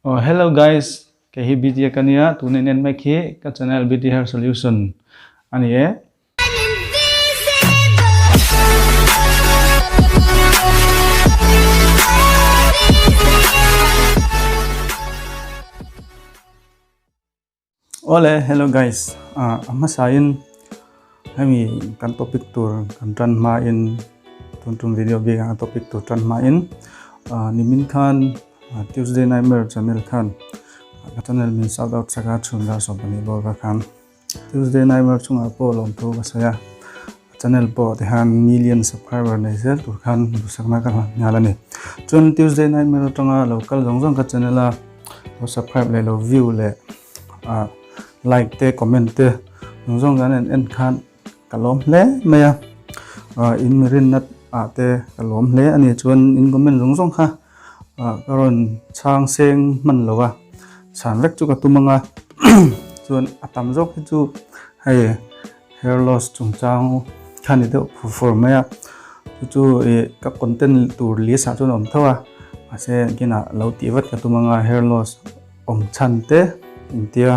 Oh hello guys, kei hi BT ka nia, tuna in en mek hi ka channel BT Hair Solution a ni e. Awle hello guys a hmasa in hemi kan topic tur kan tan hma in tun tum video bik a topic tur tan hma in nimin khan Tuesday Nightmare channel khan ka channel min shout out saka chhun dar 20 bawr ka khan Tuesday Nightmare chungah pawh lawmthu ka sawi a channel pawh ti khan million subscriber nei zel tur khan duhsakna ka hlan nghal a ni chuan Tuesday Nightmare atanga lo kal zawng zawng ka channel a lo subscribe leh lo view leh ah like te comment te zawng zawng kan en en khan ka lawm hle mai a ah in mi rinna ah te ka lawm hle a ni chuan in comment zawng zawng kha ah ka rawn chhang seng hman lo a chhan vek chu ka tum ang a chuan a tam zawk hi chu hei hair loss chungchang kha ni deuh fur fur mai a chu chu ih ka content tur list ah chuan a awm tho a mahse kinah lo tih vat ka tum ang a hair loss awm chhan te intia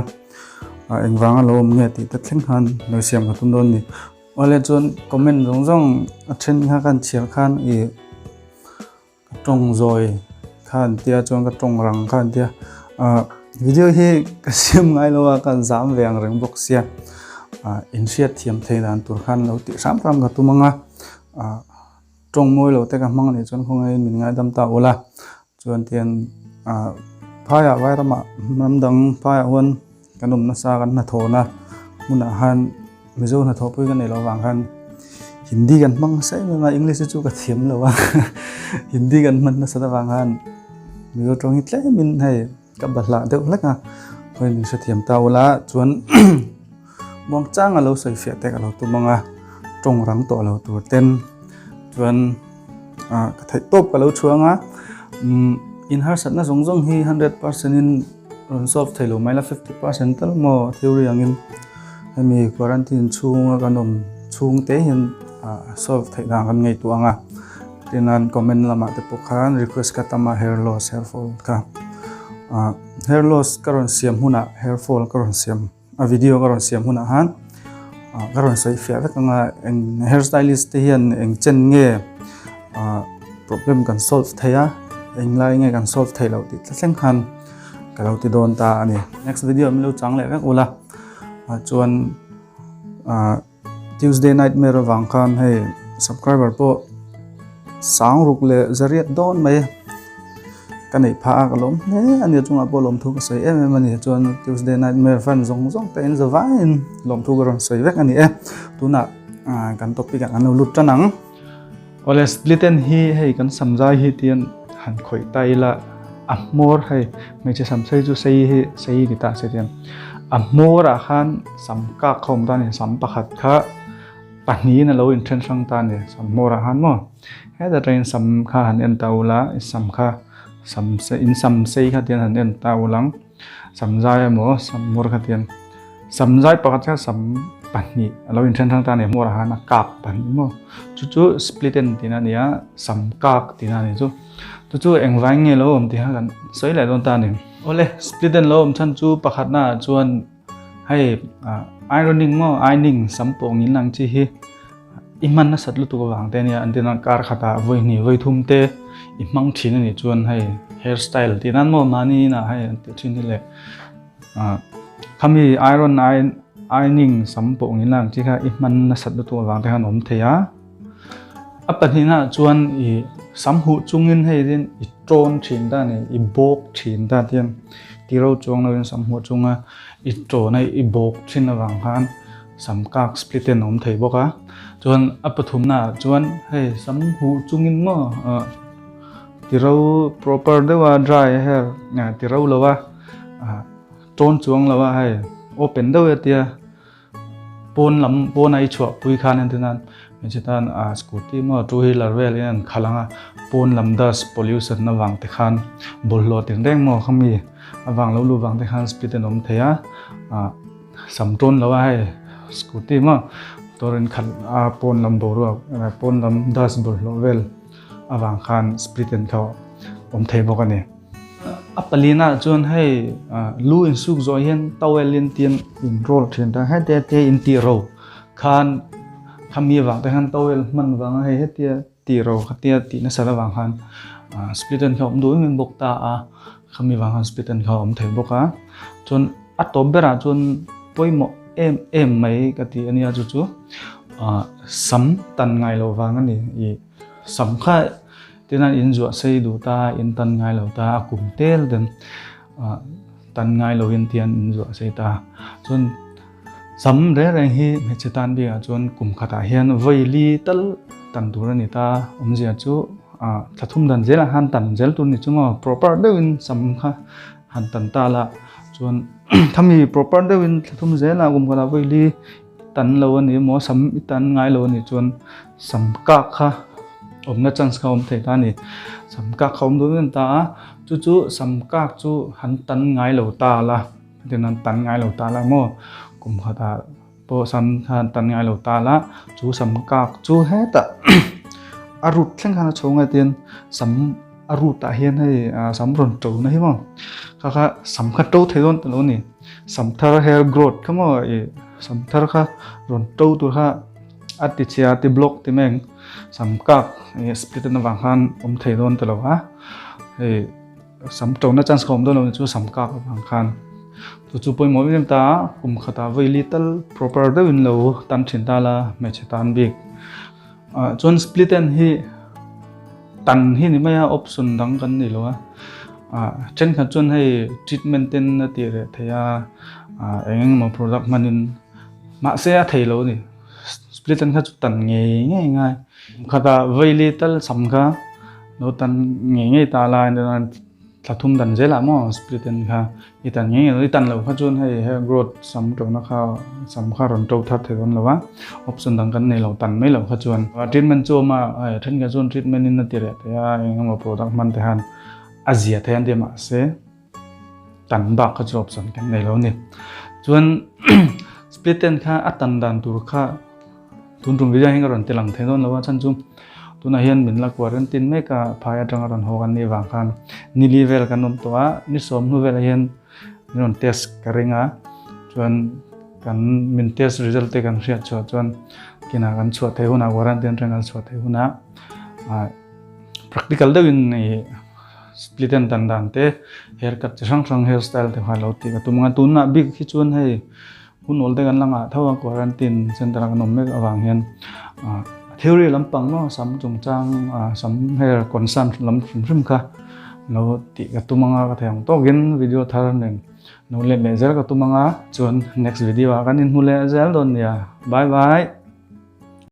ah engvanga lo awm nge tih te thleng khan lo siam ka tum dawn a ni awle chuan comment zawng zawng a then kha kan chhiar khan ih ka tawng zawi kha an tia chuan ka tawng rang kha an tia ah video hi ka siam ngai lo a ka zam ve ang reng bawk sia ah inhriat thiam thei dan tur khan lo tih hram hram ka tum ang a ah tawng mawi lo te ka hmang anih chuan khawngaiin min ngaidam ta ula chuan tian ah phaiah vairamah hnam dang phaiah huan kan awm nasa kan hnathawhna hmunah khan Mizo hnathawh pawh hi ka nei loh avang khan Hindi kan hmang nasa em em a English hi chu ka thiam lo a Hindi kan hman nasat avang khan Mizo tawng hi tlemin hei ka bahlah deuh hlek a khawi min hrethiam ta ula chuan muang chang a lo sawi fiah te ka lo tum ang a tawng rang tawh lo tur ten chuan ah ka theih tawp ka lo chhuang a umm in harsatna zawng zawng hi 100% in rawn solve thei lo mai la 50% tal maw theory angin hemi quarantine chhunga kan awm chhung te hian ah solve theih dan kan ngaihtuah ang a tin an comment lamah te pawh khan request ka tam a hair loss hair fall kha ah hair loss ka rawn siam hunah hair fall ka rawn siam a video ka rawn siam hunah khan ah ka rawn sawi fiah vek ang a eng hair stylist te hian eng chen nge ah problem kan solve thei a eng lai nge kan solve theih loh tih thleng khan ka lo ti dawn ta a ni next video min lo chang leh vek ula ah chuan ah Tuesday nightmare avang khan hei subscriber pawh sang ruk leh zariat dawn mai ka neih phah a ka lawm hle a ni chungah pawh lawmthu ka sawi em em a ni chuan Tuesday nightmare fan zawng zawng te in zavaiin lawmthu ka rawn sawi vek a ni e tunah kan topic ah kan lo lut tan ang. Awle split end hi hei kan samzai hi tian han khawih ta ila a hmawr hei hmeichhe samsei chu sei hi sei ni ta se tian a hmawr ah khan sam kak kha awm ta a ni sam pakhat kha pahnihin a lo inthen hrang ta a ni sam hmawr ah khan maw heta tangin sam kha han en ta ula sam kha sam in sam sei kha tian han en ta ulang Samzai emaw samhmawr kha tian samzai pakhat kha sam pahnih a lo inthen hrang ta a ni hmawrah khan a kak pahnih maw chu chu split end tihna a ni a sam kak tihna a ni chu chu chu engvai nge lo awm tih kha kan sawi leh dawn ta a ni. Awle split end lo awm chhan chu pakhatna ah chuan hei ironing maw ironing sam pawh ngin ang chi hi I hman nasat lutuk avang te ania an tina kar khatah vawi hnih vawi thum te i hmang thin a nih chuan hei hair style tih nan maw mahni inah hei an tih thin hi le ah khami iron ironing sam pawh ngin ang chi kha i hman nasat lutuk avang te khan a awm thei a a pahnihna ah chuan i sam huh chungin hei hian i tawn thin ta a ni i bawk thin ta tiang tiro chuang lovin sam huh chunga i tawn a i bawk thin avang khan. Sam kak split en a awm thei bawk a, chuan a pathumna ah chuan hei sam huh chungin maw ah tiro proper deuha dry hair ah tiro lo a ah tawn chuang lo a hei open deuh e tia pawn lam pawn a i chhuah pui khan entir nan hmeichhe tan ah scooty maw two wheeler vel in an khalh ang a pawn lam dust pollution avang te khan bawlhhlawh tinreng maw khami avang lo luh vang te khan split en a awm thei a ah. Sam tawn lo a hei scooty maw motor in khalh a pawn lam boruak pawn lam dust bawlhhlawh vel avang khan split en kha awm thei bawk a ni. A palina chuan hei lu insuk zawh hian towel in tiin in roll thin ta hete te in tih ro khan khami avang te khan towel hman vanga hei hetia tih ro khatia tih nasat avang khan split end kha a awm duh em em bawk ta a khami vang khan split end kha a awm thei bawk a chuan a tawp berah chuan pawimawh em em mai ka ti ania chu chu sam tan ngai loh vang a ni ih sam kha Tin an in zuah sei duh ta, in tan ngai lo ta, a kum tel den tan ngai lo in tian in zuah sei ta. Chuan sam reng reng hi hmeichhe tan bikah chuan kum khatah hian vawi li tal tan tur a ni ta. Awmzia chu thla thum dan zelah khan tan zel tur a ni chu maw proper deuhin sam kha han tan ta la. Chuan khami proper deuhin thla thum zelah kum khatah vawi li Tan lo a ni emaw sam i tan ngai lo a nih chuan sam kak kha awmna chance kha a awm thei ta a ni. Sam kak kha awm dawn em ta a, chu chu sam kak chu han tan ngai lo ta la, hetiang han tan ngai lo ta la maw kum khatah pawh sam kha han tan ngai lo ta la, chu sam kak chu hetah a root thleng khan a chho ngai tian sam a root ah hian hei sam rawn to na hi maw kha kha sam kha to thei dawn ta lo a ni. Sam thar hair growth kha maw ih sam thar kha rawn to tur kha a ti chhia a ti block ti mai ang sam kak ih split en avang khan awm thei dawn ta lo a hei sam to na chance kha awm dawn lo ni chu sam kak avang khan chu chu pawimawh em em ta a kum khatah vawi li tal proper deuhin lo tan thin ta la hmeichhe tan bik ah chuan split en hi Tan hi ni mai a option dang kan nei lo a, ah thenkhat chuan hei treatment ten a tih reh thei a, ah eng eng emaw product hmanin mahse a thei lo a ni, split an kha chu tan ngei ngei ngai, khatah vaili tal sam kha lo tan ngei ngei ta la Thla thum dan zelah maw split en kha i tan ngei ngei i tan loh kha chuan hei hair growth sam ṭona kha sam kha rawn ṭo thar thei dawn lo a, option dang kan nei lo tan mai loh kha chuan treatment chu a awm a, hei thenkhat chuan treatment in a ti reh thei a eng emaw product hman te khan a zia thei an ti a mahse tan bak kha chu option kan nei lo a ni. Chuan split en kha a tan dan tur kha Tun tum video hian ka rawn ti lang thei dawn lo a chhan chu tunah hian min la quarantine mek a phai atanga rawn haw kan nih vang khan ni li vel kan awm tawh a ni sawm hnu velah hian min rawn test ka ring a chuan kan min test result te kan hriat chhuah chuan kinah kan chhuah theih hunah quarantine atang kan chhuah theih hunah ah practical deuhin ih split en dan dan te hair cut chi hrang hrang hair style te kha lo tih ka tum ang a tunah bik hi chuan hei. Hun awl te kan la ngah tho a, quarantine center a kan awm mek avang hian theory lampang maw sam chungchang sam hair concern lam hrim hrim kha lo tih ka tum anga ka thei ang tawkin video thar nen lo let leh zel ka tum anga chuan next video ah kan inhmu leh zel dawn nia bye bye.